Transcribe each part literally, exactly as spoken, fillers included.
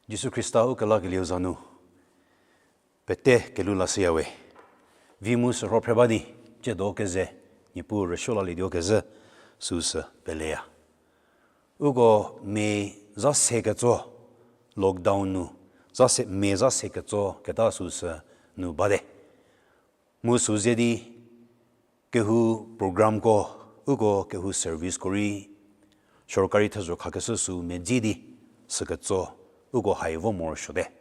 Jisu Khrista u kelakelieu za nu pete kelhou lashüyawe. Vi mu sürho phre ba di, tsiedo keze, Niepuu rüsuo lalietuo kezhü, süusü peleya. Uko me za se ketso, lockdown nu, za se, me za se ketso keta süusü nu bate. Mu sü ze di kehou programko, uko kehou serviceko rei, sorkari thezho khakeshü sü medzi di, süketso, uko hai vo morosuote.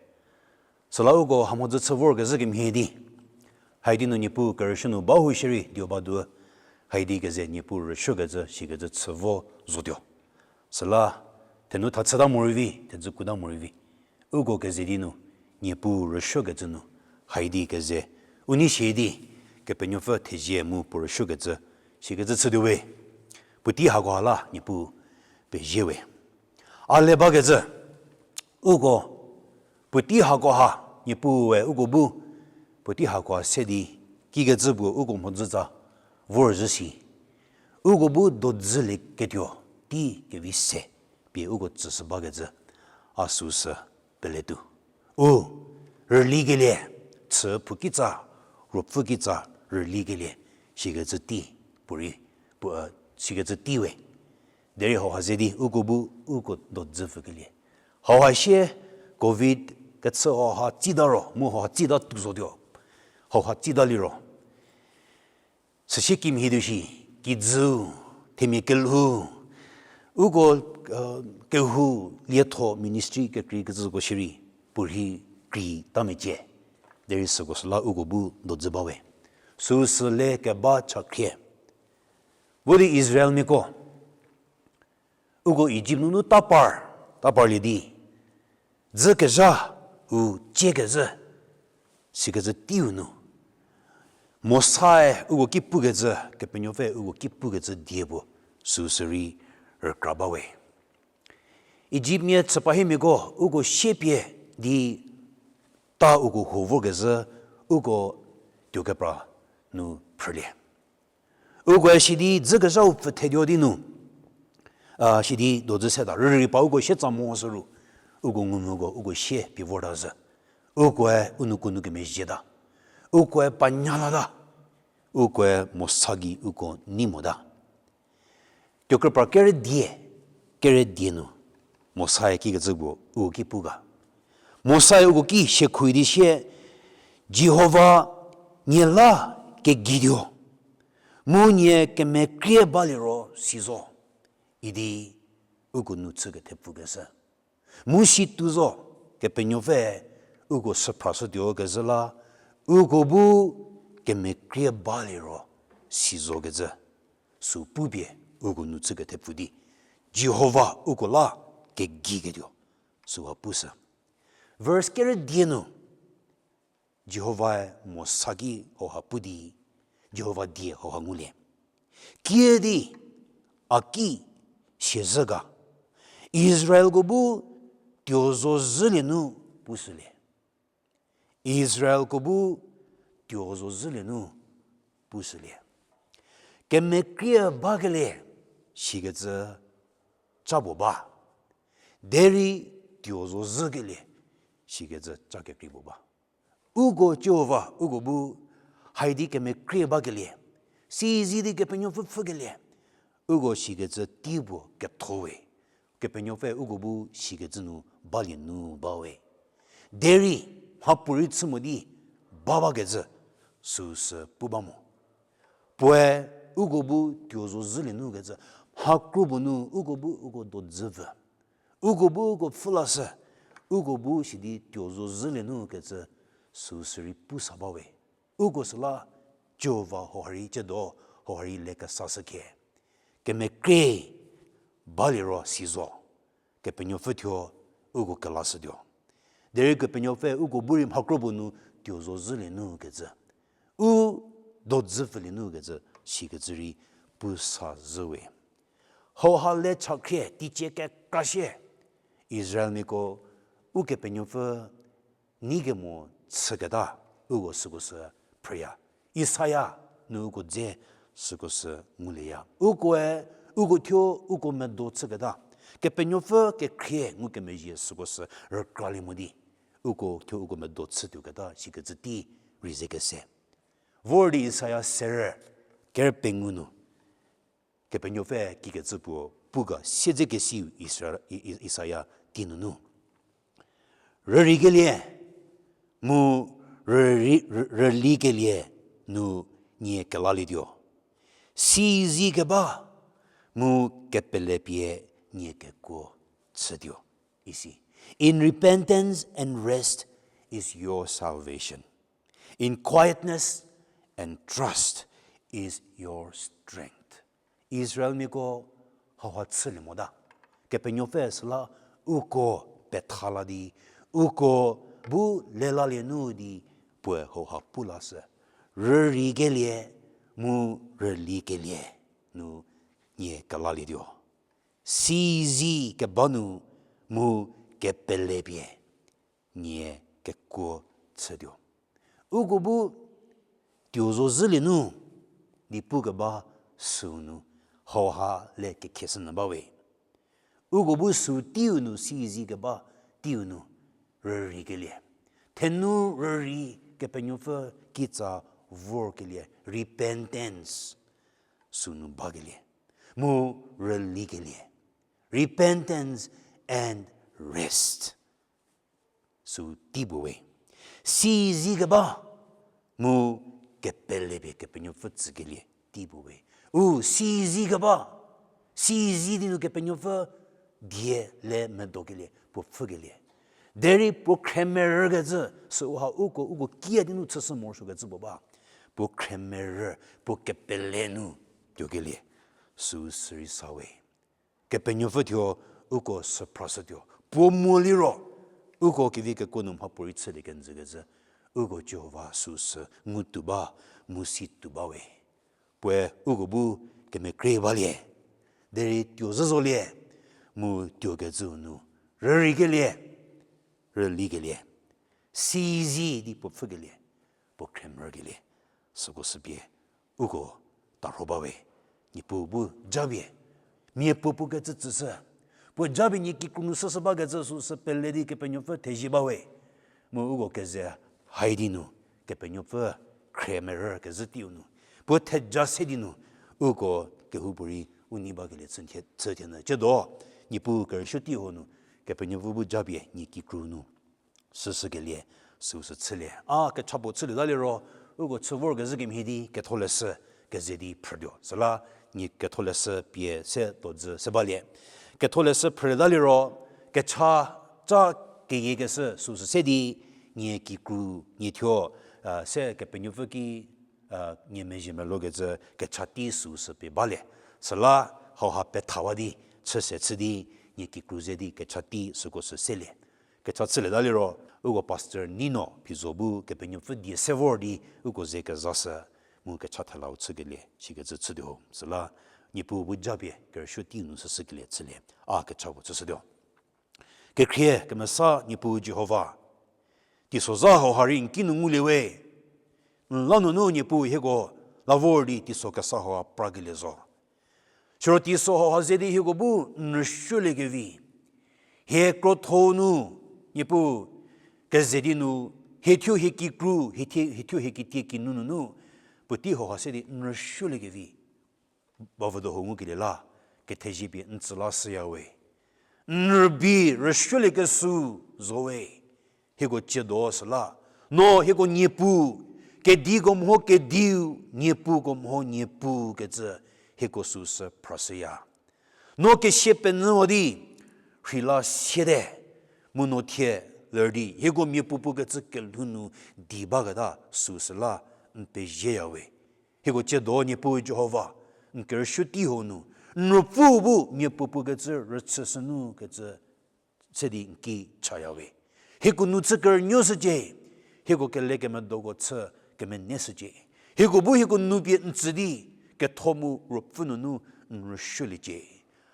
Süla uko hamhodzü chü vorkezhü kemhie di, haidi nu Niepuu kerüsuo nu ba hu shierei dio ba du, haidi keze Niepuu rüsuokecü shikecü chü vo zotuo. Süla, thenu tha chüta morei vi, thedzü kuta morei vi, uko keze di nu, Niepuu rüsuokecü nu, haidi keze, u nei shie di, Kepenuopfü thezie mu puo rüsuokecü, shikecü chütuo we, puotei hakoha la Niepuu pezie we. A le bakecü, uko, puotei hakoha, Niepuue uko bu, puotei hakoha se di, kikecü puo uko mhodzütsa, vorzhü si. Uko bu dodzülieketuo, tei kevi se, pie uko tsüshü bakecü, a süusü peletuo. U, rülikelie, chü phou kitsa, ruopfü kitsa, rülikelie, shikecü tei, puorei, puo, e, shikecü tei we. Derei hauha ze di, uko bu, uko dodzü pfükelie. Hauha sie, covid kechü hauha tsita ro, mu hauha tsita tuo zotuo. Hauha tsita liro. Süsie kimhie tuo shi, kijüu, themia kelhou, uko, e, kehou lietho ministry kekreikecüko shierei, puorei krei ta mecie. Derei süko süla uko bu dodzü ba we. Süusü le keba chakhrie. Vo di Israelmiako, uko Ijipt nunu ta par, ta parlie di, dzükezha u ciekezhü, sikecü teiu nu. Mosae uko ki pukecü, Kepenuopfü uko ki pukecü die puo, süusü rei rükra ba we. Ijiptmia chüpahimiako uko siepie di ta uko huo vorkezhü uko tuokepra nu phrülie. Ukoe sidi dzükezhau pfüthetuo di nu, a, sidi dozü seta rürei pa uko sietsa mo sü ru, uko ngumvüko uko sie pie vorta zhü. Ukoe u nuko nu kemezhieta. Ukoe panyalata. Ukoe Mosa gei uko nei mota. Tuokepra kere die, kere die nu, Mosae kikecü puo uko ki pu ga. Mosae uko ki siekhu di sie, Jihova nie la kegituo, mu nie kemekrie baliro si zo, idi uko nu chükethepfukeshü. Mu si tuo zo, Kepenuopfü uko süphrashütuo kezhü la, uko bu kemekrie baliro si zokecü. Sü pupie uko nu chükethepfu di, Jihova uko la kegiketuo, süha pushü. Verse kere die nu, Jihovae Mosa ki hauha pu di, Jihova die hauha ngulie. Kiüdi a ki siazhü ga, Israelko bu tuo zo zhülie nu pushülie. Israelko bu tuo zo zhülie nu pushülie. Kemekrie bakelie sikecü ca puo ba. Derei tuo zo zhükelie sikecü ca kekrei puo ba. Uko Jihova uko bu haidi kemekrie bakelie, sizi di Kepenuopfü pfhükelie, uko sikecü tei puo ketho we. Kepenuopfü uko bu sikecü nu balie nu ba we. Derei mhapuorei chü mo di ba bakecü süsü pu ba mo. Puoe uko bu tuo zo zhülie nu kecü, mhakro puo nu uko bu uko dodzü vü. Uko bu uko pfhü lashü, uko bu sidi tuo zo zhülie nu kecü süsü rei pu sa ba we. Uko süla Jihova hauha rei ciedo, hauha rei le kesashü khie. Kemekrie balie ro si zo. Kepenuopfü thuo uko kelashütuo. Derei Kepenuopfü uko bu rei mhakro puo nu tuo zo zhülie nu kecü, u dodzü pfülie nu kecü, sikecü rei pu sa zhü we. Hauha le chakhrie teicie kekra sie, Israelmiako Ukepenuopfü nei kemo chüketa, uko süko sü phrüya. Isaia nu uko dze süko sü ngulieya. Ukoe, uko thuo, uko medo chüketa, Kepenuopfü kekhrie ngukemezhie süko sü rükralie mo di, uko thuo uko medo chütuoketa shikecü tei rei zekese. Vor di Isaia serü kerü pengou nu, Kepenuopfü kikecü puo pu ga siedzekesiu Isra-, I-, I-, Isaia tei nunu. Rürikelie, mu rüli-, rü-, rülikelie nu nie kelalietuo. Sizi keba, mu kepelepie nie kekuo chütuo. Isi. In repentance and rest is your salvation. In quietness and trust is your strength. Israelmiako hauha chülie mota. Kepenuopfü süla uko petha la di, uko bu lelalie nu di puoe hauha pu lashü. Rürikelie, mu rülikelie nu nie kelalietuo. Sizi keba nu mu kepelepie nie kekuo chütuo. Uko bu tuo zo zhülie nu di pukeba süu nu hauha le kekheshünyü bawe. Uko bu süu teiu nu, sizi keba teiu nu rürikelie. Thenu rüri Kepenuopfü kitsa vorkelie, repentance süu nu bakelie. Mu rülikelie. Repentance and rest. Süu tei puo we. Sizi keba, mu kepelepie Kepenuopfü tsükelie tei puo we. U sizi keba, sizi di nu Kepenuopfü die le medokelie puo pfhükelie. Derei puo khriemerükecü, süu ha uko, uko kia di nu chüshü morosuokecü puo ba. Puo khriemerü, puo kepele nu tuokelie. Süu sürei sa we. Kepenuopfü thuo uko sü phrashütuo. Puo mo liro, uko kevi kekuo nu mhapuorei chülie kenjükecü, uko Jihova süu sü ngutuo ba, mu situo ba we. Puoe uko bu kemekrie balie, derei tuo zhü zolie, mu tuokecüu nu rürikelie, rülikelie, sizi di puo pfhükelie, puo khriemerükelie, süko sü pie uko tarho ba we. Niepuu bu japie, miapuo puo kecü tsüshü. Puo japie nie kikru nu shüshü bakecü süu sü pele di Kepenuopfü thezie ba we. Mu uko keze hai di nu, Kepenuopfü khriemerü kezhü teiu nu, puo theja se di nu, uko kehoupuorei u nei bakelie chü thie-, chü thienyü. Ciedo, Niepuu kerüsuo tei ho nu, Kepenuopfü bu japie nie kikru nu shüshükelie, süu sü chülie. A kecha puo chülieta liro, uko chü vorkezhü kemhie di ketholeshü keze di phrütuo. Süla nie ketholeshü pie se tuodzü se balie. Ketholeshü phrülieta liro, kecha ca keyiekeshü süu sü se di, nie kikru, nie thuo, a, se Kepenuopfü ki, a, nie mezhie melokecü kecha tei süu sü pie balie. Süla hauha pethawa di, chüse chü di, nie kikru ze di kecha tei süko sü selie. Kecha chülieta liro, uko Pastor Nino Phizo bu Kepenuopfü die se vor di uko ze kezashü, mu kecha thelau chükelie shikecü chütuo ho. Süla Niepuu bu japie kerüsuo teiu nu shüshükelie chülie. A kecha puo chüshütuo. Kekhrie kemesa Niepuu Jihova, teisozha hauha rei n ki nu ngulie we. N la nunu Niepuu hieko la vor di teiso kesa hauha prakelie zo. Siro teiso hauha ze di hieko bu n rüsuoliekevi, hie krotho nu, Niepuu, keze di nu, hie thuo hie kikru, hie thie-, hie thuo hie kitie kinu nunu, puotei hauha se di n rüsuoliekevi, ba vüdo ho ngukelie la, kethezie pie n tsü la shüya we. N rübei rüsuoliekeshü zo we. Hieko ciedo süla, no hieko Niepuu, kediko mho kediu, Niepuuko mho Niepuu kecü, hieko süu sü phrashüya. No kesia penyüwa di, rheila siete, mu no thie ler di hieko miapuo puokecü kelhou nu di baketa süu süla n pezieya we. Hieko ciedo Niepuu Jihova, n kerüsuo tei ho nu, n ruopfü bu miapuo puokecü rüchüshü nu kecü se di n ki chaya we. Hieko nu chü kerünuoshücie, hieko kelekemedoko chü kemeneshücie. Hieko bu hieko nu pie n tsü di, ketho mu ruopfü nunu n rüsuoliecie.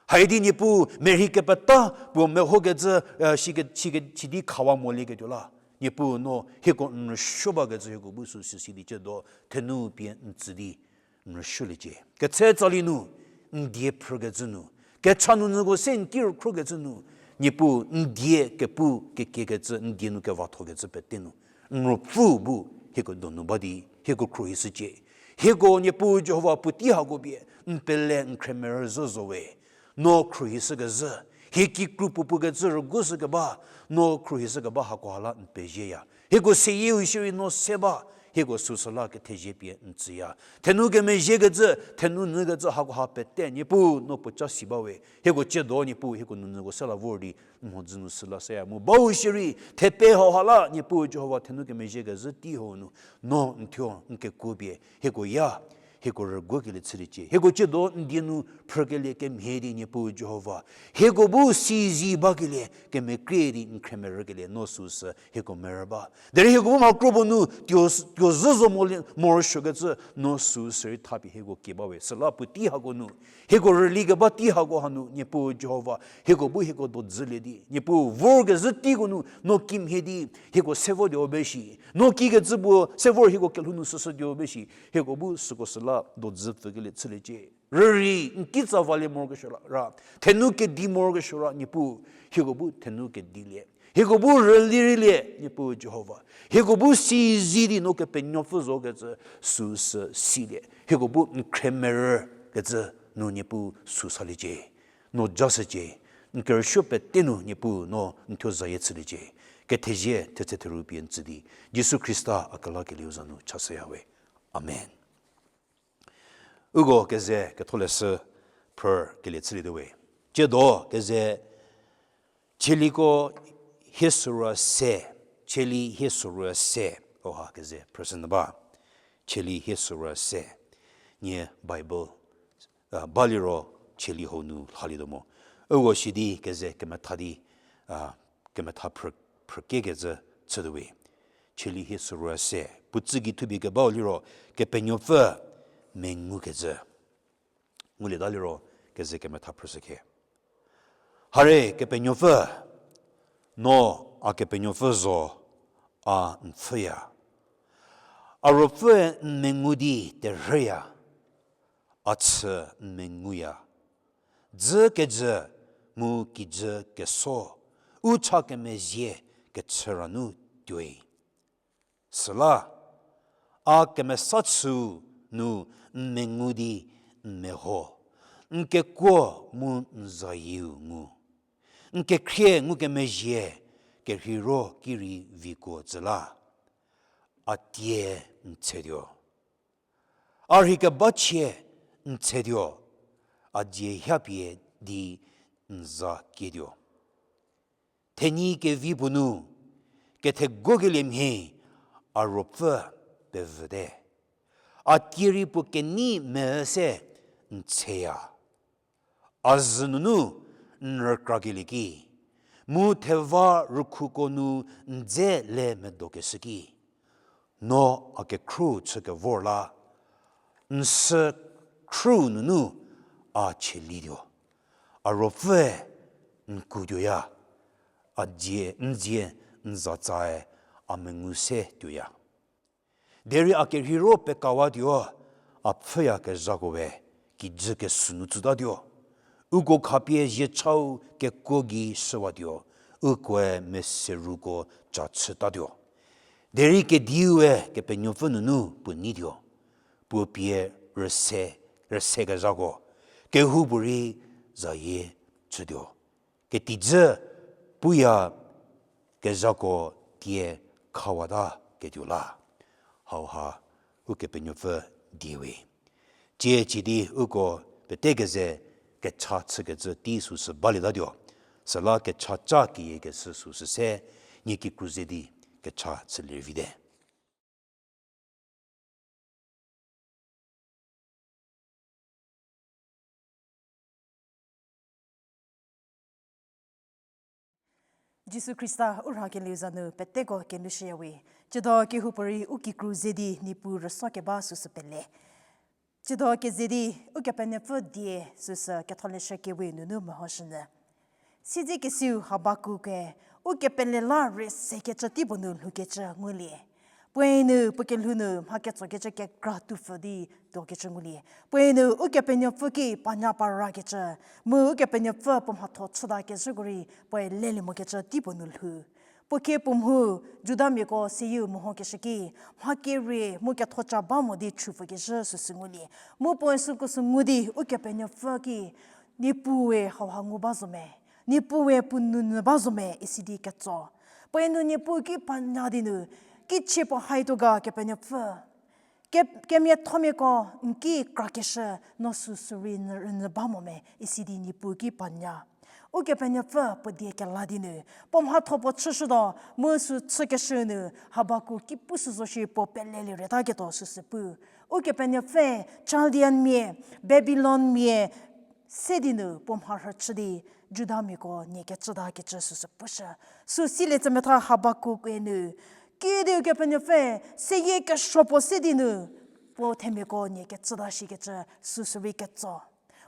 Haidi Niepuu merhei kepeta puo mehokecü, eh, shike-, shike-, shidi khawa molieketuo la, Niepuu no hieko n rüsuo bakecü hieko bu süsü si di ciedo thenu pie n tsü di n rüsuoliecie. Ketse tsali nu, n die phrükecü nu, Kecha nunyüko se n ki rükhro kecü nu, Niepuu n die kepu kekie kecü, n die nu kevatho kecü pete nu, n ruopfü bu hieko donu ba di, hieko khruohishücie. Hieko Niepuu Jihova puotei hako pie, n pele n khremerü zhü zo we. No khruohishü kezhü, hie kikru puopuo kecü rügushü keba, no khruohishü keba hakoha la n pezieya. Hieko seyieu shierei no se ba, hieko süsü la kethezie pie n tsüya. Thenu kemezhie kecü, thenu nyü kecü hakoha pete, Niepuu no puo ca si ba we. Hieko ciedo Niepuu, hieko nunyüko se la vor di, n mhodzü nu süla seya mu bau shierei, thepe hauha la, Niepuu Jihova thenu kemezhie kezhü tei hau nu, no n thuo n kekuo pie, hieko ya, hieko rüguokelie chüliecie. Hieko ciedo n die nu phrükelie kemhie di Niepuu Jihova. Hieko bu sizi bakelie, kemekrie di n khremerükelie no süsü hieko merü ba. Derei hieko bu mha kropuo nu tuo, tuo zhü zo mo, morosuokecü no süsü rei thapie hieko kie ba we. Süla puotei hako nu, hieko rüli keba tei hako hanu, Niepuu Jihova, hieko bu hieko dodzülie di, Niepuu vorkezhü teiko nu, no kimhie di, hieko se votuo be shi. No kikecü puo, se vor hieko kelhou nu süshütuo be shi. Hieko bu süko süla dodzü pfükelie chüliecie. Rürei, n kitsa valie morokesuo ra, ra, thenu kedi morokesuo ra, Niepuu, hieko bu thenu kedilie. Hieko bu rüli rülie, Niepuu Jihova. Hieko bu sizi di no Kepenuopfü zokecü süsü silie. Hieko bu n khremerü kecü nu Niepuu süsaliecie. No jashücie, n kerüsuo pete nu Niepuu no n thuo zayie chüliecie. Kethezie, thetse theru pie n tsü di, Jisu Khrista a kelakelieu za nu chashüya we. Amen. Uko keze ketholeshü phrü kelie chülietuo we. Ciedo keze Chieliko hie sorou se, Chieli hie sorou se, oha keze phrüshü nyü ba. Chieli hie sorou se. Nie Bible, a, ba liro Chieli hau nu lhalietuo mo. Uko sidi keze kemetha di, a, kemetha phrü, phrükiekecü chütuo we. Chieli hie sorou se. Puo tsügei thupie kebau liro Kepenuopfü mengukecü. Ngulieta liro keze kemetha phrüshü khe. Hare Kepenuopfü, no a Kepenuopfü zo, a n pfhüya. A ruopfüe n mengu di terhüya, a chü n menguya. Dzü kejü mu kijü keso, u cha kemezhie kechü ra nu tuoi. Süla, a kemesa chüu nu n mengu di n meho, n kekuo mu n zayieu ngu. N kekhrie ngukemezhie kerheiro ki rei vikuo tsü la, a tie n tsetuo. A rhei kebachie n tsetuo, a dzie hiapie di n za kietuo. Thenyi kevi puo nu, ketheguokelie mhie a ruopfü pevüte. A tie rei puo kenei me se n tseya. A zhü nunu n rükrakelie ki, mu theva rükhuko nu n dze le medokeshü ki, no a kekhru chü kevor la, n sü khru nunu a chielituo. A ruopfüe n kutuoya, a dzie, n dzie n zatsae a mengu se tuoya. Derei a kerheiro pekawatuo, a pfhüyakezhakoe kijü kesü nu tsütatuo. Uko khapie ziechau kekuo gei shüwatuo, ukoe meseruko cha chütatuo. Derei kediue Kepenuopfü nunu puo neituo, puo pie rüse, rüsekezhako, kehoupuorei zayie chütuo. Ketijü puya kezhako tie khawata ketuo la. Hauha Ukepenuopfü diewe. Cie cie di uko pete keze kecha chükecü tei süsü balietatuo. Süla kecha ca keyiekecü süsü se, nie kikru ze di kecha chülie vite. Jisu Khrista u rhakelieu za nu peteko kenushüyawe. Tsiedo kehoupuorei u kikru ze di Niepuu rüsuo keba süsü pele. Tsiedo keze di Ukepenuopfü die süsü ketholeshü kewe nunu mehoshünyü. Siedzekesiu Habakuk-e ukepele la rüsekecü tei puo nu lhoukecü ngulie. Puoe nu puo kelhou nu mha ketsokecü kekra tupfü di tuokecü ngulie. Puoe nu Ukepenuopfü ki panya parakecü, mu Ukepenuopfü puo mhatho chüta kezhüko rei puoe lelie mokecü tei puo nu lhou. Puo khie puo mhu Judamiako seyieu mehokeshü ki, mha kerie mu kethoca ba mo di chupfükezhü süsü ngulie. Mu puoe süko sü ngu di Ukepenuopfü ki, Niepuue hauha ngu ba zo me, Niepuue puo nounyü ba zo me, isi di ketso. Puoe nu Niepuu ki panya di nu, kichie puo haituo ga Kepenuopfü. Ke-, kemiathomiako n ki krakeshü no süsü rei nyü, rünyü ba mo me, isi di Niepuu ki panya. Ukepenuopfü puo die kela di nu, puo mhatho puo chüshütuo, mu sü chükeshü nu, Habakuk ki pushü zo shi puo pelelie reta ketuo süsü pu. Ukepenuopfü, Chaldeanmia, Babilonmia, se di nu puo mharhü chü di, Judamiako nie kecütakecü süsü pushü. Sü silie tsemetha Habakuk-e nu, kiüdi Ukepenuopfü, seyie kesuo puo se di nu, puo themiako nie kecüta shikecü süsü rei ketso.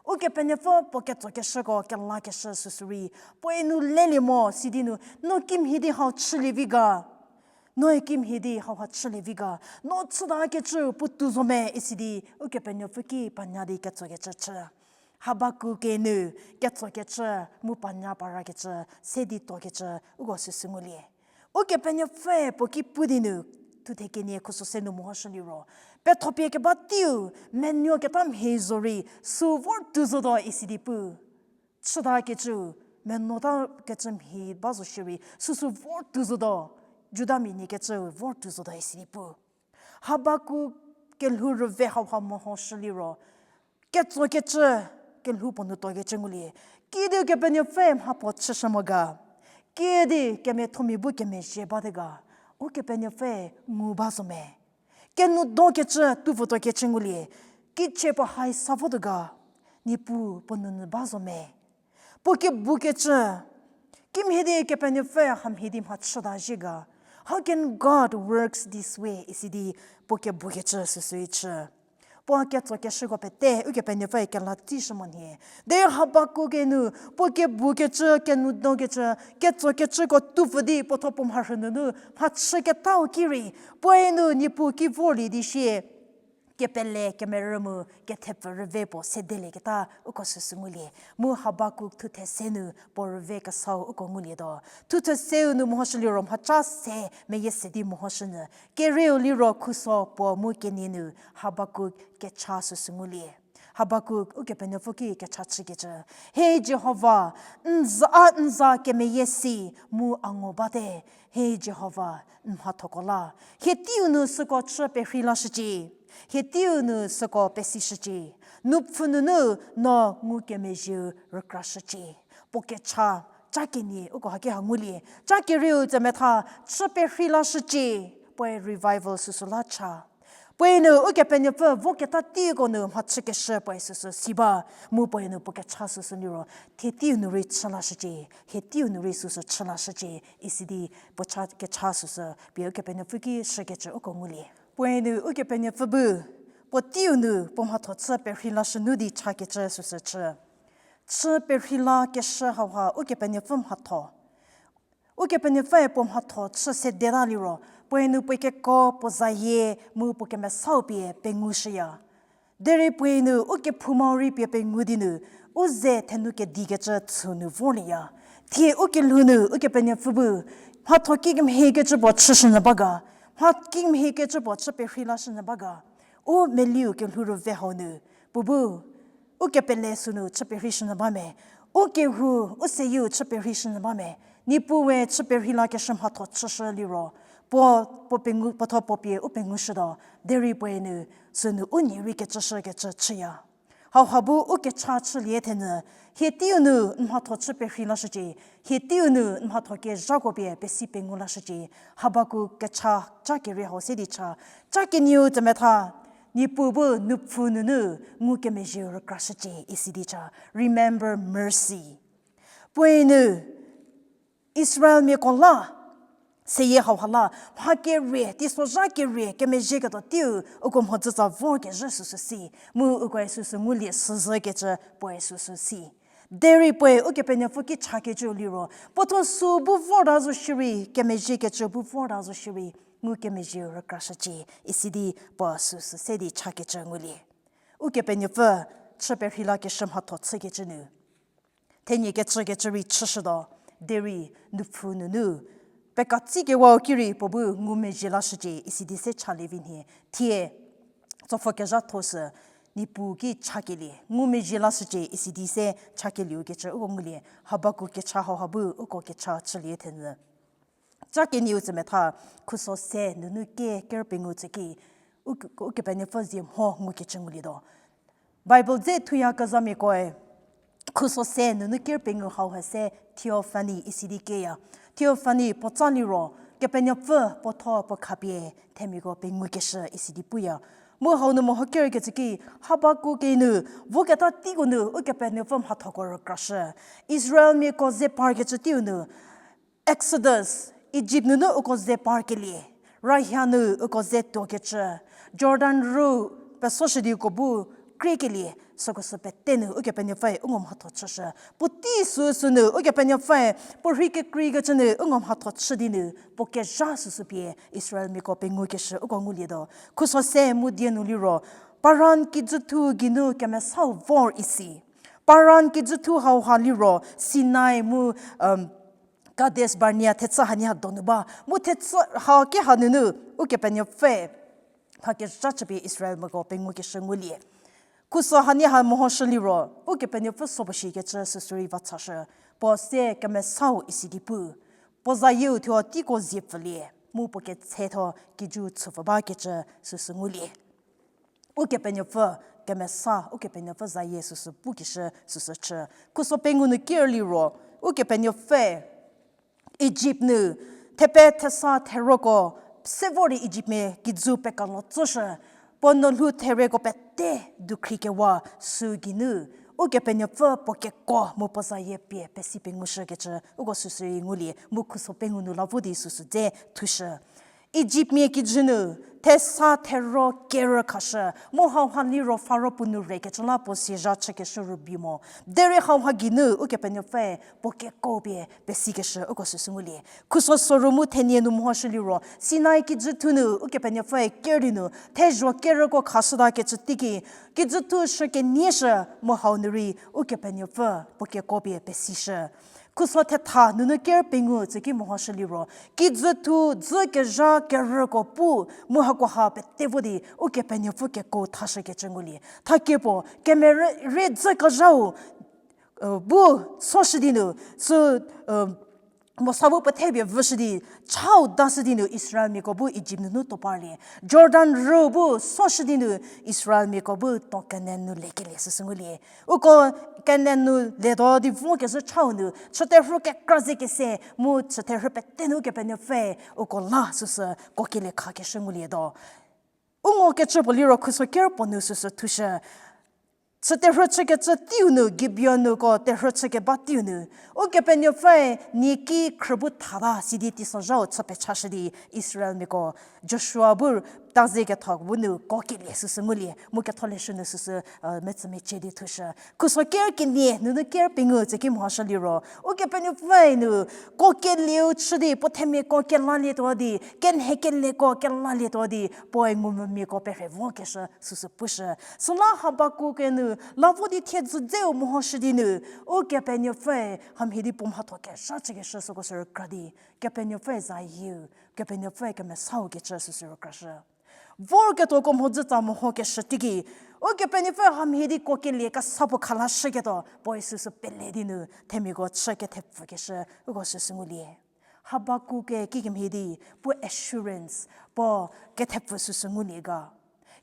Ukepenuopfü puo ketsokeshüko kelakeshü süsü rei, puoe nu lelie mo sidi nu, no kimhie di hau chülie vi ga. Noe kimhie di hauha chülie vi ga. No chütakecü puotou zo me isi di, Ukepenuopfü ki panya di ketsokecü chü. Habakuk-e nu, ketsokecü, mu panya parakecü, se di tuokecü, uko süsü ngulie. Ukepenuopfüe puo ki pu di nu, thuthe kenie khuso se nu mehoshü liro, pethopie keba teiu, menuoketa mhie zorei, sü vor tou zotuo isi di pu. Chütakecü, menuotakecü mhie ba zo shierei, süsü vor tou zotuo, Judamia nie kecü vor tou zotuo isi di pu. Habakuk kelhou rüve hauha mehoshü liro, ketsokecü kelhou puo nu tuokecü ngulie. Kiüdi Ukepenuopfü mha puo chüshü mo ga. Kiüdi kemiathomia bu kemezhie bate ga. Ukepenuopfü ngu ba zo me. Kenudokecü tuo votuokecü ngulie. Kichie puo hai sa votuo ga. Niepuu puo nounyü ba zo me. Puo kebukecü, kimhie di Kepenuopfü hamhie di mha chüta zhie ga. How can God works this way? Isi di puo kebukecü süsü chü. Puo ketsokeshüko pete Ukepenuopfüe kela tei shü mo nhie. Derei Habakuk-e nu, puo kebukecü, kenudokecü, ketsokecüko tuopfü di puo thuo puo mharhü nunu mha chüketau ki rei, puoe nu Niepuu ki vorlie di sie, kepele kemerü mu kethepfü rüve puo sedelieketa uko süsü ngulie. Mu Habakuk thuthe se nu puo rüve kesau uko ngulietuo. Thuthe seu nu mehoshü liro mhaca se meyie se di mehoshünyü. Kerieu liro khuso puo mu kenie nu Habakuk kecha süsü ngulie. Habakuk Ukepenuopfü ki kecha chükecü. He Jihova, n za, a n za kemeyie si mu a ngu bate. He Jihova, n mhathoko la. Hie teiu nu süko chü perhei lashücie. Hie teiu nu süko pesishücie. Nupfhü nunu no ngukemezhieu rükrashücie. Puo kecha, ca kenie uko haki ha ngulie. Ca kerieu tsemetha chü perhei lashücie. Puoe revival süsü la cha. Puoe nu Ukepenuopfü voketa teiko nu mhachükeshü puoe süsü si ba, mu puoe nu puo kecha süsü liro, thie teiu nu rei chü lashücie, hie teiu nu rei süsü chü lashücie, isi di puo cha kecha süsü pie Ukepenuopfü ki shükecü uko ngulie. Puoe nu Ukepenuopfü bu, puo teiu nu puo mhatho chü perhei lashünu di chakecü süsü chü. Chü perhei lakeshü hauha Ukepenuopfü mhatho. Ukepenuopfüe puo mhatho chü sedeta liro, puoe nu puo keko puo zayie mu puo kemesau pie pengushüya. Derei puoe nu ukephoumau rei pie pengu di nu, u ze thenu kedikecü tsü nu vorlieya. Thie ukelhou nu Ukepenuopfü bu, mhatho kikemhiekecü puo chüshünyü ba ga, mha kikemhiekecü puo chü perhei lashünyü ba ga. U meliu kelhou rüve hau nu, puo bu, u kepele sünu chü perheishünyü ba me, u kehou, u seyieu chü perheishünyü ba me, Niepuue chü perhei lakeshü mhatho chüshü liro, puo, puo pengu, puo thuo puo pie u pengushütuo, derei puoe nu, sünu u nie rei kecüshükecü chüya. Hauha bu u kecha chülie thenyü, hie teiu nu n mhatho chü perhei lashücie, hie teiu nu n mhatho kezhako pie pesi pengu lashücie, Habakuk kecha ca kerie hau se di cha, ca kenieu tsemetha, Niepuu bu nupfu nunu ngukemezhieu rükrashücie isi di cha, remember mercy. Puoe nu, Israelmiako la, seyie hauha la, mha kerie, teisozha kerie, kemezhieketuo teiu, uko mhodzütsa vorkezhü süsü si, mu ukoe süsü ngulie süzhükecü puoe süsü si. Derei puoe Ukepenuopfü ki chakecü liro, puo thuo sü bu vorta zo shierei, kemezhiekecü bu vorta zo shierei, ngukemezhieu rükrashücie, isi di puo süsü se di chakecü ngulie. Ukepenuopfü chü perheilakeshü mhatho chükecü nu, thenie kecükecü rei chüshütuo, derei nupfhü nunu pekatsikewa-u ki rei puo bu ngumezhie lashücie, isi di se chalie vi nhie. Thie tsopfü kezhatho sü Niepuu ki chakelie, ngumezhie lashücie, isi di se chakelieu kecü uko ngulie. Habakuk kecha hauha bu uko kecha chülie thenyü. Ca kenieu tsü metha, khuso se nunu ker, ker pengou tsü ki, u, Ukepenuopfü zie mho ngukecü ngulietuo. Bible dze thuyakezhamiakoe, khuso se nunu ker pengou hauha se theophany isi di kieya. Theophany puo tsa liro, Kepenuopfü puo tho puo khapie themiako pengukeshü isi di puya. Mu hau nu meho kerkecü ki, Habakuk-e nu voketa teiko nu Ukepenuopfü mhathoko rükrashü. Israelmiako ze parkecü teiu nu, Exodus, Egypt nunu uko ze parkelie, rayha nu uko ze tuokecü, Jordan ru pesoshü di uko bu kriekelie, süko sü pete nu Ukepenuopfüe u ngumhatho chüshü. Puotei süsü nu Ukepenuopfüe puo rhei kekreikecü nu u ngumhatho chü di nu puo kezha süsü pie Israelmiako pengukeshü uko ngulietuo. Khuso se mu die nu liro, Paran kijüthu geinu kemesau vor isi. Paran kijüthu hauha liro Sinai mu, um, Kades Barnea thechü hanie ha donu ba. Mu thechü ha ki ha nunu Ukepenuopfü mha kezha chüpie Israelmiako pengukeshü ngulie. Khuso hanie ha mehoshü liro, Ukepenuopfü sopuo shikecü süsü rei va chashü. Puo se kemesau isi di pu. Puo zayieu thuo teiko zie pfülie, mu puo ketshetho kijü chüpfü bakecü süsü ngulie. Ukepenuopfü kemesa, Ukepenuopfü zayie süsü pukeshü süsü chü. Khuso pengou nu ker liro, Ukepenuopfü Egypt nu thepe thesa theroko se vor di Egyptmia kijü pekalo tsoshü, puo nuolhou thereko pete dukhri kewa sü geinu, Ukepenuopfü puo keko mu puo zayie pie pesi pengushükecü uko süsü rei ngulie, mu khuso pengou nu la vo di süsü dze thushü. Egyptmia kijü nu thesa thero kerü khashü, mu hauha liro Faro puo nu rekecü la puo siezha chükeshü rübei mo. Derei hauha geinu Ukepenuopfüe puo keko pie pesikeshü uko süsü ngulie. Khuso soru mu thenie nu mehoshü liro, Sinai kijüthu nu Ukepenuopfüe ker di nu thezho kerüko khashütakecü teiki, kijüthu shü kenieshü mu hau nu rei Ukepenuopfü puo keko pie pesishü. Khuso thetha nunu ker pengou tsü ki mehoshü liro, kijüthu dzü kezha kerüko pu mu hakoha pete vo di Ukepenuopfü keko thashükecü ngulie. Thakie puo, kemerü re dzü kezhau, bu soshü di nu, sü, mosa bu puo thepie vüshü di, chau dashü di nu Israelmiako bu Egypt nunu to parlie. Jordan ru bu soshü di nu Israelmiako bu to Kanan nu lekelie süsü ngulie. Uko Kanan nu letuo di vokezhü chau nu, chüterhü kekra ze kese, mu chüterhü pete nu Ukepenuopfü uko la süsü kokelie khakeshü ngulietuo. U ngukecü puo liro khuso ker puo nu süsü thushü. Chüterhü chükecü teiu nu, Gibeon nuko terhü chükeba teiu nu, Ukepenuopfüe nie ki khrü bu thata sidi teisozhau chü pechashü di Israelmiako Joshua bu taze ketho bu nu kokelie süsü ngulie, mu ketholeshü nu süsü, metsümecie di thushü. Khuso ker kenie nunu ker pengou tsü ki mehoshü liro, Ukepenuopfüe nu kokelieu chü di, puo themiako kelalietuo di, kenhekelieko kelalietuo di, puoe ngumvümiako perhe vokeshü süsü pushü. Süla Habakuk-e nu la vo di thiedzü dzeu mehoshü di nu, Ukepenuopfüe hamhie di puo mhatho kezha chükeshü süko sü rükra di, Kepenuopfüe zayieu, Kepenuopfüe kemesau kecü süsü rükrashü. Vorketuoko mhodzütsa mehokeshü teiki, Ukepenuopfü hamhie di kokelie kesa puo khalashüketuo puoe süsü pele di nu themiako chü kethepfükeshü uko süsü ngulie. Habakuk-e kikemhie di puo assurance, puo kethepfü süsü ngulie ga.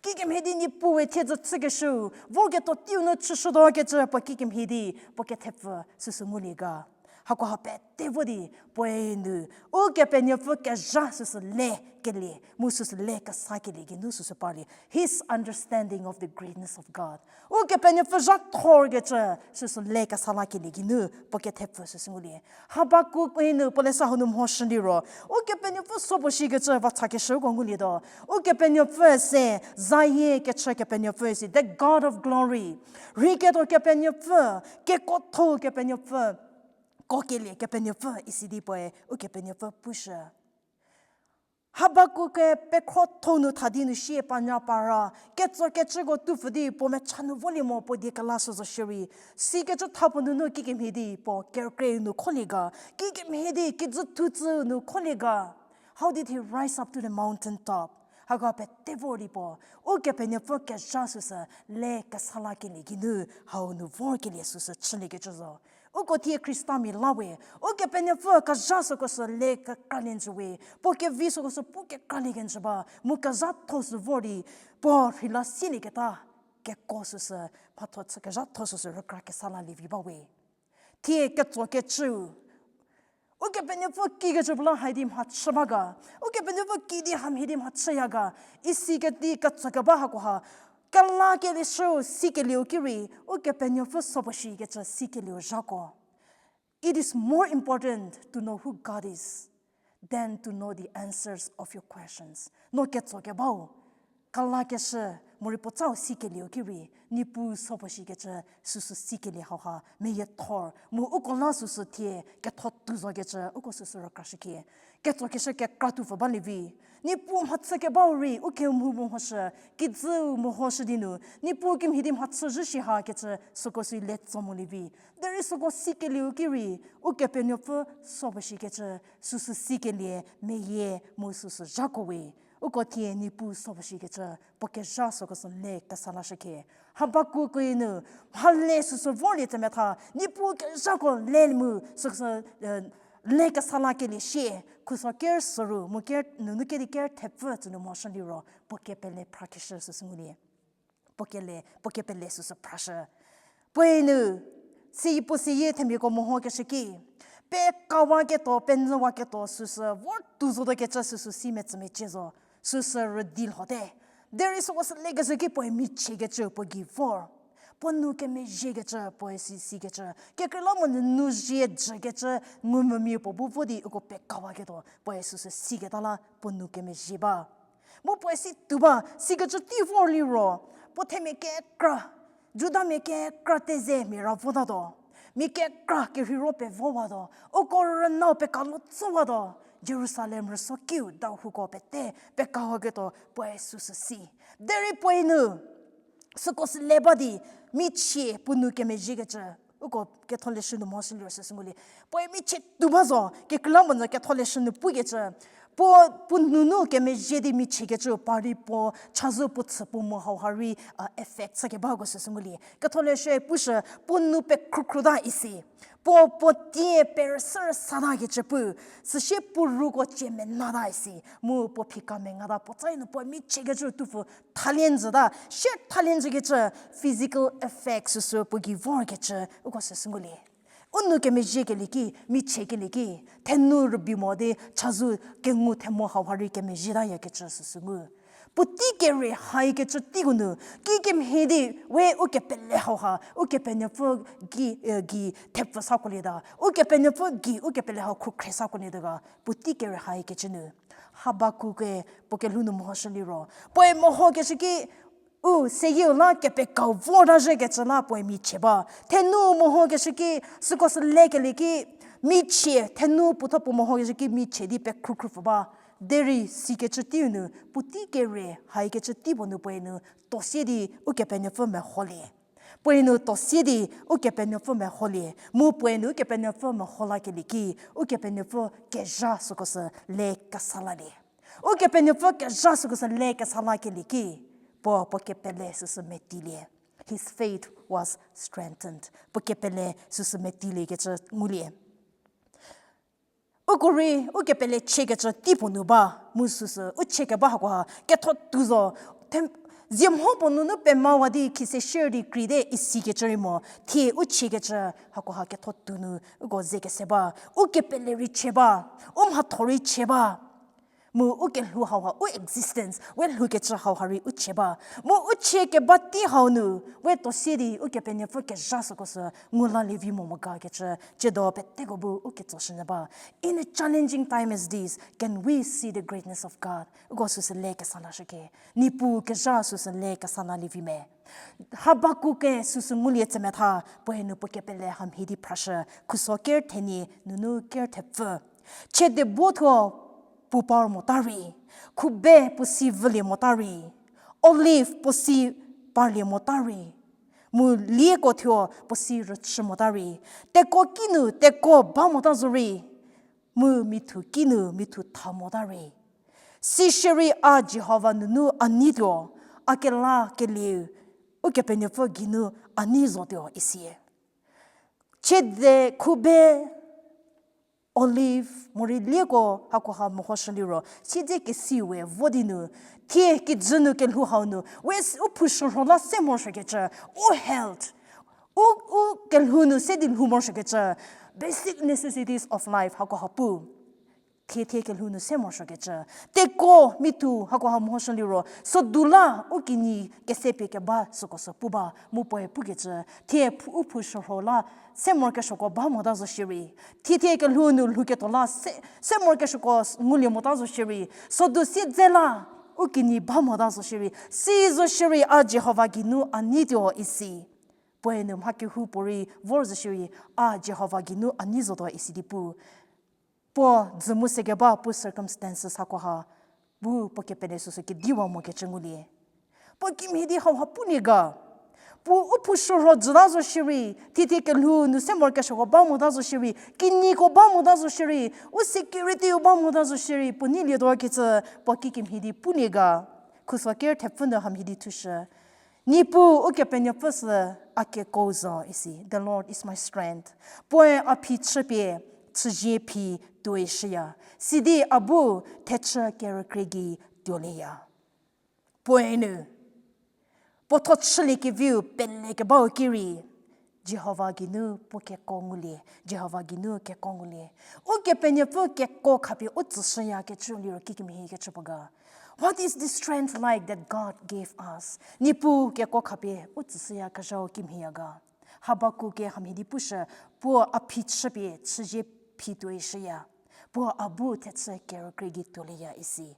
Kikemhie di Niepuue thiedzü chükeshüu vorketuo teiu nu chüshütuo kecü puo kikemhie di puo kethepfü süsü ngulie ga. Hakoha pete vo di puoe nu Ukepenuopfü kezha süsü lekelie, mu süsü le kesakelie geinu süsü parlie. His understanding of the greatness of God. Ukepenuopfü zha thorkecü süsü le kesa lakelie geinu puo kethepfü süsü ngulie. Habakuk-e nu puo lesa hau nu mhoshü liro, Ukepenuopfü supuo shikecü va chakeshüko ngulietuo. Ukepenuopfü se zayie kechü Kepenuopfü si, the God of glory. Rheiketuo Kepenuopfü, kekuotho Kepenuopfü, kokelie Kepenuopfü isi di puoe Ukepenuopfü pushü. Habakuk-e pekhrotho nu tha di nu sie panya para, ketsokecüko tupfü di puo mecha nu volie mo puo die kela sü zo shierei, sikecü tha puo nunu kikemhie di puo kerükrie nu kholie ga, kikemhie di kijü thutsü nu kholie ga. How did he rise up to the mountain top? Hako pete vor di puo, Ukepenuopfü kezha süsü le kesa lakelie geinu hau nu vorkelie süsü chüliekecü zo. Uko thie Khristamia la we, Ukepenuopfü kezha süko sü le kekralie njü we, puo kevi süko sü pu kekralie kenjü ba, mu kezhatho sü vor di, puo rheila sielieketa, keko süsü, mhatho chü kezhatho süsü rükra kesa lalie vi ba we. Thie ketsokecüu, Ukepenuopfü kikecü puo la hai di mhachü ba ga, Ukepenuopfü ki di hamhie di mhachüya ga, isi kedi ketsokeba hakoha, kelakelie shü sikelieu ki rei, Ukepenuopfü so puo shikecü sikelieu zhako. It is more important to know who God is than to know the answers of your questions. No ketsokebau, kelakeshü, morei puotsau sikelieu ki rei, Niepuu so puo shikecü süsü sikelie hauha meyiethor mu uko la süsü thie ketho tou zokecü uko süsü rükrashükhie. Ketsokeshü kekra tupfü balie vi. Niepuu mhachükebau rei ukemhu mehoshü, kijüu mehoshü di nu, Niepuu kimhie di mhachü zhü shi hakecü süko sü le tso molie vi. Derei süko sikelieu ki rei, Ukepenuopfü so puo shikecü süsü sikelie meyie mu süsü zhako we. Uko thie Niepuu so puo shikecü puo kezha süko sü le kesa lashükhie. Habakuk-e nu, mhale süsü vorlie tsemetha, Niepuu kezhako le mu süko sü, le kesa lakelie shie, khuso ker soru mu ker nunu kedi ker thepfü tsü nu moshü liro, puo kepele phrakeshü süsü ngulie. Puo kele, puo kepele süsü phrashü. Puoe nu, si puo seyie themiako mehokeshü ki, pekawaketuo, penyüwaketuo süsü vor tou zotuokecü süsü si metsümecie zo, süsü rüdi lhote. Derei süko sü lekecü ki puoe michiekecü puo gei vor. Puo nou kemezhiekecü puoe si sikecü. Kekreilamonyü nou zie jükecü ngumvümia puo bu vo di uko pekawaketuo puoe süsü siketa la puo nou kemezhie ba. Mu puoe si tou ba, sikecü tei vor liro, puo themia kekra, Judamia kekra teze mia ra votatuo. Mia kekra kerheiro pevowatuo. Uko rünau pekalo tsowatuo. Jerusalem rüso kiu dahouko pete pekawaketuo puoe süsü si. Derei puoe nu, süko sü le ba di, michie puo nou kemezhiekecü. Uko ketholeshü nu mhoshü liro süsü ngulie. Puoe michie tou ba zo, kekreilamonyü ketholeshü nu pukecü. Puo, puo nunu kemezhie di michiekecü par di puo chazou puo chü puo mo hauha rei, effect sa kebako süsü ngulie. Ketholeshü pushü, puo nou pekhrukhruta isi. Puo, puo tie perüsü rüsatakecü pu, süsie puo ruko cie menata isi. Mu puo phika mengata puo tsai nu puo michiekecü tupfü thalie njüta, sie thalie njükecü physical effect süsü puo gei vorkecü uko süsü ngulie. U nou kemezhiekelie ki, michiekelie ki, thenou rübei mo di chazou kengu themo hauha rei kemezhietayakecü süsü ngu. Puotei kere haikecü teiko nu, kikemhie di we ukepele hauha, Ukepenuopfü gei, gei thepfü sakuolieta, Ukepenuopfü gei ukepele hau khrukhre sakuolieta ga, puotei kere haikecü nu. Habakuk-e puo kelhou nu mehoshü liro, puoe mehokeshü ki, u seyieu la kepekau vorta zhükecü la puoe michie ba. Thenou mehokeshü ki, süko sü lekelie ki, michie, thenou puotho puo mehokeshü ki michie di pekhrukhru pfü ba. Derei sikecü teiu nu, puotei kere haikecü tei puo nu puoe nu, tosie di Ukepenuopfü meholie. Puoe nu tosie di Ukepenuopfü meholie, mu puoe nu Ukepenuopfü meho lakelie ki, Ukepenuopfü kezha süko sü le kesa lalie. Ukepenuopfü kezha süko sü le kesa lakelie ki, puo, puo kepele süsü metilie. His faith was strengthened. Puo kepele süsü metiliekecü ngulie. Uko rei, ukepele chiekecü tei puo nu ba, mu süsü, u chiekeba hakoha, ketho tou zo, them-, zie mho puo nunu pemawa di khise share di kreite isikecü rei mo, thie u chiekecü hakoha ketho tou nu, uko ze kese ba, ukepele rei chie ba, u mhatho rei chie ba, mu u kelhou hauha, u existence, we lhoukecü hauha rei u chie ba, mu u chiekeba tei hau nu, we tosie di, Ukepenuopfü kezha süko sü, ngu lalie vi mo mo gakecü, chiedo peteko bu u ketsoshünyü ba. In a challenging time as this, can we see the greatness of God? Uko süsü le kesa lashüke. Niepuu kezha süsü le kesa lalie vi me. Habakuk-e süsü ngulie tsemetha, puoe nu puo kepele hamhie di phrashü, khuso ker thenie, nunu ker thepfü. Chiede bo thuo pu par mota rei, Khube puo si vülie mota rei, olive puo si parlie mota rei, mu lieko thuo puo si rüchü mota rei, teko kinu teko ba mota zo rei, mu mithu kinu mithu tha mota rei. Sishierei a Jihova nunu a neituo, a kelakelieu Ukepenuopfü geinu a nei zotuo isi. Chiede khube olive morei lieko hakoha mehoshü liro, siedze kesiu we vo di nu, thie kijü nu kelhou hau nu, we s- u phushürho la se morosuokecü, u health, u, u kelhou nu se di lhou morosuokecü, basic necessities of life hakoha pu. Thie thie kelhou nu se morosuokecü. Teko mithu hakoha mehoshü liro, sodu la u kinyi kese pie keba süko sü pu ba, mu puoe pukecü. Thie phu- u phushürho la se morokesuoko ba mota zo shierei. Thie thie kelhou nu lhouketuo la se, se morokesuoko s- ngulie mota zo shierei. Sodu siedze la u kinyi ba mota zo shierei. Si zo shierei a Jihova geinu a neituo isi. Puoe nu mha kehoupuorei vor zo shierei a Jihova geinu a nei zotuo isi di pu. Puo dzü mu se keba puo circumstances hakoha, bu puo kepele süsü kediwa mokecü ngulie. Puo kimhie di hauha pulie ga. Puo u phushürho jüta zo shierei, thie thie kelhou nu se morokesuoko ba mota zo shierei, kinyiko ba mota zo shierei, u security-u ba mota zo shierei, puo neilietuokecü puo kikimhie di pulie ga. Khuso ker thepfü nu hamhie di thushü. Niepuu Ukepenuopfü sü a keko zo isi. The Lord is my strength. Puoe a phi chüpie, chüzie phi tuoishüya. Sidi a bu thechü kerükrie gei tuolieya. Puoe nu, puo tho chüliekeviu pelekebau ki rei, Jihova geinu puo keko ngulie, Jihova geinu keko ngulie. Ukepenuopfü keko khapie u tsüshüyakecü liro kikemhiekecü puo ga. What is the strength like that God gave us? Niepuu keko khapie u tsüshüyakezhau kimhieya ga. Habakuke hamhie di pushü, puo a phi chüpie chüzie phi tuoishüya. Puo a bu thechü kerükrie gei tuolieya isi.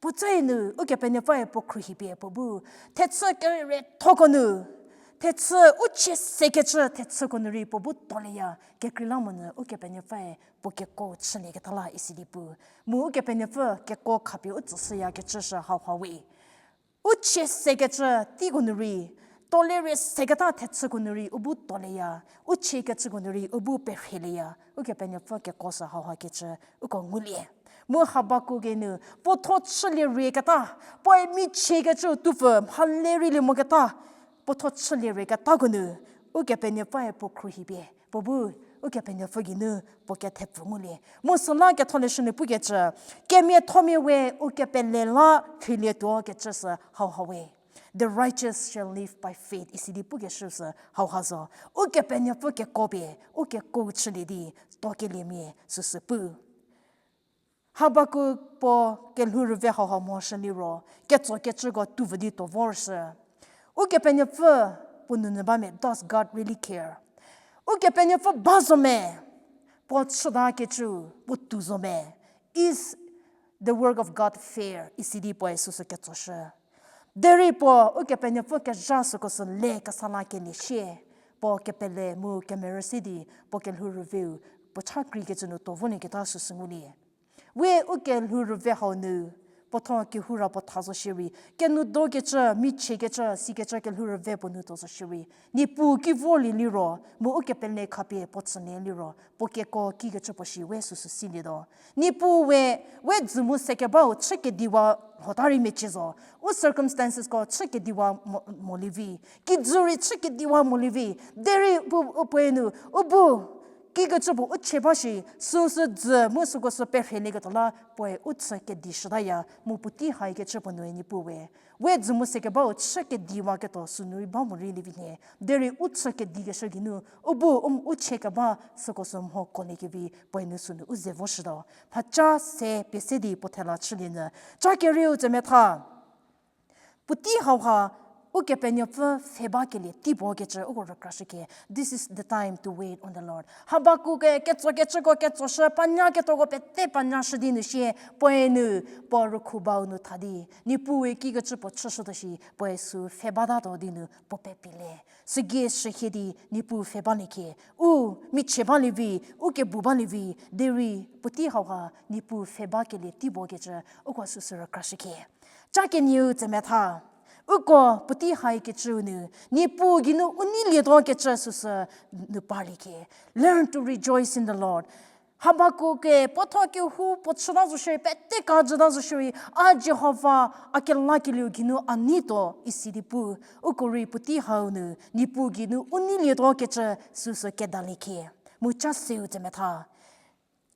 Puotsei nu Ukepenuopfüe puo khruohipie puo bu, thechü keriethoko nu, thechü u chie sekecü thechüko nu rei puo bu tuolieya, kekreilamonyü Ukepenuopfüe puo keko chülieketa la isi di pu. Mu Ukepenuopfü keko khapie u tsüshüyakecü shü hauha we. U chie sekecü teiko nu rei, tuolie rei seketa thechüko nu rei u bu tuolieya, u chiekecüko nu rei u bu perhielieya, Ukepenuopfü keko sü hauhakecü uko ngulie. Mu Habakuke nu, puo tho chülie rieketa, puoe michiekecü tuopfü mhale reilie moketa, puo tho chülie rieketako nu, Ukepenuopfüe puo khruohipie, puo bu Ukepenuopfü geinu puo kethepfü ngulie. Mu süla ketholeshü nu pukecü, kemiathomia we u kepele la rheilietuokecü sü hauha we. The righteous shall live by faith isi di pukeshü sü hauha zo. Ukepenuopfü keko pie, u keko chülie di tuokeliemia süsü pu. Habakuk puo kelhou rüve hauha mhoshü liro, ketsokecüko tuo vü di tuo vorshü. Ukepenuopfü puo nounyü ba me, does God really care? Ukepenuopfü ba zo me, puo chütakecü, puo tuo zo me, is the work of God fair isi di puoe süsü ketsoshü. Derei puo Ukepenuopfü kezha süko sü le kesa lakelie sie, puo kepele mu kemerü se di puo kelhou rüveu puo cha kreikecü nu tuo volieketa süsü ngulie. We u kelhou rüve hau nu, puo tho kehou ra puo tha zo shierei, kenoudokecü, michiekecü, sikecü kelhou rüve puo nu tuo zo shierei, Niepuu ki vorlie liro, mu u kepele khapie puo tsülie liro, puo keko kikecü puo shi we süsü silietuo. Niepuu we, we dzü mu se kebau chü kediwa lhota rei mecie zo, u circumstancesko chü kediwa mo, molievi, kijü rei chü kediwa molievi, derei pu, u puoe nu, u bu, kikecü puo u chie ba shi, süsü dzü mu süko sü perhielieketuo la, puoe u chü kedi shütaya, mu puotei haikecü puo nue Niepuu we. We dzü mu se kebau chü kediwaketuo sünu rei ba morei lievi nhie, derei u chü kedikeshü geinu, u bu u, u chie keba süko sü mho koliekevi puoe nu sünu u ze voshütuo. Mhaca se pie se di puo thela chülienyü, ca kerieu tsemetha. Puotei hauha, Ukepenuopfü pfhe bakelie tei puo kecü uko rükrashükie. This is the time to wait on the Lord. Habakuk-e ketsokecüko ketsoshü, panya ketoko pete panyashü di nu sie, puoe nu, puo rükhu bau nu tha di, Niepuue kikecü puo chüshütuo shi, puoe sü pfhe batatuo di nu puo pepilie. Sügie shühie di Niepuu pfhe baliekie. U michie balie vi, u kebu balie vi, derei puotei hauha Niepuu pfhe bakelie tei puo kecü uko süsü rükrashükie. Ca kenieu tsemetha. Uko puotei haikecüu nu, Niepuu geinu u neilietuo kecü süsü nu parliekie. Learn to rejoice in the Lord. Habakuk-e puo thuo kehou puo chüta zo shierei, pete kajüta zo shierei, a Jihova a kelakelieu geinu a neituo isi di pu, uko rei puotei hau nu, Niepuu geinu u neilietuo kecü süsü kedaliekie. Mu ca seu tsemetha.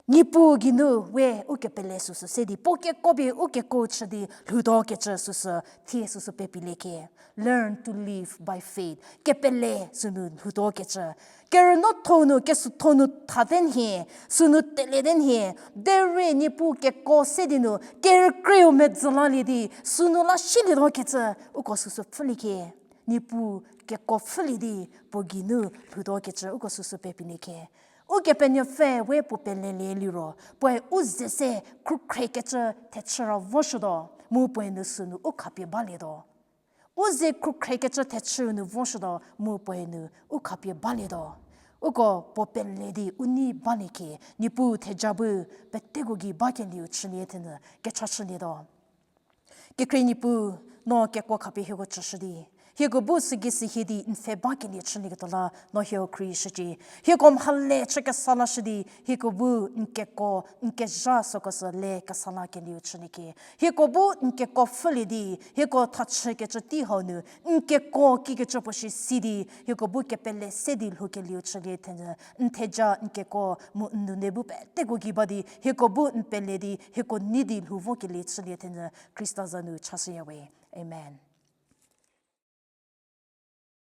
Niepuu geinu we ukepele süsü se di, puo kekuo pie ukekuo chü di lhoutuo kecü süsü, thie süsü pepiliekie. Learn to live by faith. Kepele sünu lhoutuo kecü. Kerünuotho nu, kesütho nu thate nhie, sünu telete nhie, derei Niepuu kekuo se di nu, kerükrieu medzü lalie di, sünu la silietuo kecü, uko süsü pfhüliekie. Niepuu kekuo pfhülie di, puo geinu lhoutuo kecü, uko süsü pepiliekie. Ukepenuopfü we puo pelelie liro, puoe u ze se khrükhrekecü thechü ra voshütuo, mu puoe nu sünu u khapie balietuo. U ze khrükhrekecü thechü nu voshütuo, mu puoe nu u khapie balietuo. Uko puo pele di u nei baliekie, Niepuu theja bu peteko gei bakelieu chülie thenyü kecha chülietuo. Kekhrie Niepuu, no kekuo khapie hieko chüshü di, hieko bu sügei sihie di n pfhe bakelie chülieketuo la no hieko khrieshücie. Hieko mhale chü kesa lashü di, hieko bu n kekuo, n kezha süko sü le kesa lakelieu chüliecie. Hieko bu n kekuo pfhülie di, hieko thachükecü tei hau nu, n kekuo kikecü puo shi si di, hieko bu kepele se di lhoukelieu chülie thenyü, n theja n kekuo mu n nune bu peteko gei ba di, hieko bu n pele di, hieko nei di lhou vokelie chülie thenyü, Khrista za nu chashüya we. Amen.